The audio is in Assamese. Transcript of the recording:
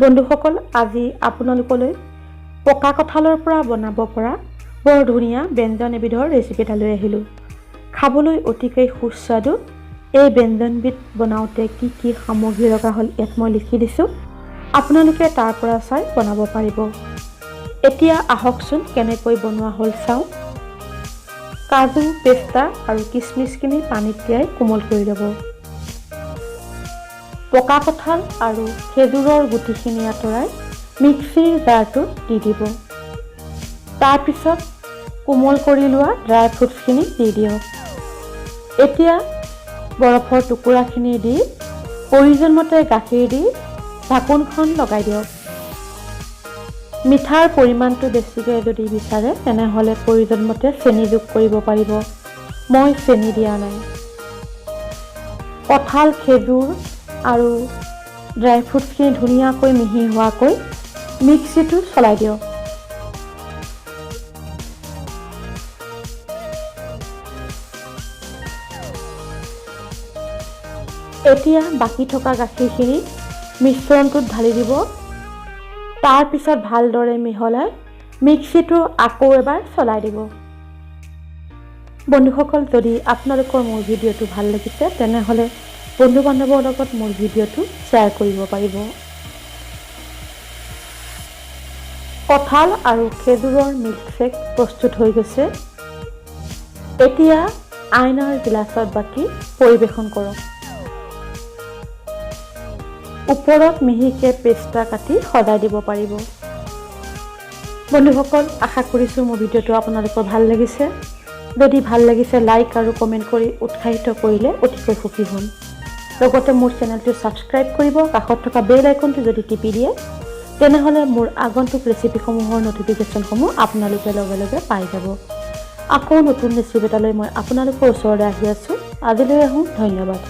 বন্ধুসকল, আজি আপোনালোকলৈ পকা কঁঠালৰ পৰা বনাব পৰা বৰ ধুনীয়া ব্যঞ্জন এবিধৰ ৰেচিপি এটা লৈ আহিলোঁ। খাবলৈ অতিকৈ সুস্বাদু এই ব্যঞ্জনবিধ বনাওঁতে কি কি সামগ্ৰী লগা হ'ল ইয়াত মই লিখি দিছোঁ, আপোনালোকে তাৰ পৰা চাই বনাব পাৰিব। এতিয়া আহকচোন কেনেকৈ বনোৱা হ'ল চাওঁ। কাজু, পেস্তা আৰু কিচমিচখিনি পানীত তিয়াই কোমল কৰি ল'ব। পকা কঁঠাল আৰু খেজুৰৰ গুটিখিনি আঁতৰাই মিক্সিৰ জাৰটোত দি দিব। তাৰপিছত কোমল কৰি লোৱা ড্ৰাই ফ্ৰুটছখিনি দি দিয়ক। এতিয়া বৰফৰ টুকুৰাখিনি দি প্ৰয়োজনমতে গাখীৰ দি ঢাকোনখন লগাই দিয়ক। মিঠাৰ পৰিমাণটো বেছিকৈ যদি বিচাৰে, তেনেহ'লে প্ৰয়োজনমতে চেনি যোগ কৰিব পাৰিব। মই চেনি দিয়া নাই। কঁঠাল, খেজুৰ আৰু ড্ৰাই ফ্ৰুটছখিনি ধুনীয়াকৈ মিহি হোৱাকৈ মিক্সিটো চলাই দিয়ক। এতিয়া বাকী থকা গাখীৰখিনি মিশ্ৰণটোত ঢালি দিব। তাৰপিছত ভালদৰে মিহলাই মিক্সিটো আকৌ এবাৰ চলাই দিব। বন্ধুসকল, যদি আপোনালোকৰ মোৰ ভিডিঅ'টো ভাল লাগিছে, তেনেহ'লে বন্ধু বান্ধৱৰ লগত মোৰ ভিডিঅ'টো শ্বেয়াৰ কৰিব পাৰিব। কঁঠাল আৰু খেজুৰৰ মিল্কশ্বেক প্ৰস্তুত হৈ গৈছে। এতিয়া আইনাৰ গিলাচত বাকি পৰিৱেশন কৰক। ওপৰত মিহিকৈ পেস্তা কাটি সজাই দিব পাৰিব। বন্ধুসকল, আশা কৰিছোঁ মোৰ ভিডিঅ'টো আপোনালোকৰ ভাল লাগিছে। যদি ভাল লাগিছে, লাইক আৰু কমেণ্ট কৰি উৎসাহিত কৰিলে অতিকৈ সুখী হ'ম। লগতে মোৰ চেনেলটো ছাবস্ক্ৰাইব কৰিব। কাষত থকা বেল আইকনটো যদি টিপি দিয়ে, তেনেহ'লে মোৰ আগন্তুক ৰেচিপিসমূহৰ ন'টিফিকেশ্যনসমূহ আপোনালোকে লগে লগে পাই যাব। আকৌ নতুন ৰেচিপি এটালৈ মই আপোনালোকৰ ওচৰলৈ আহি আছোঁ। আজিলৈ আহোঁ, ধন্যবাদ।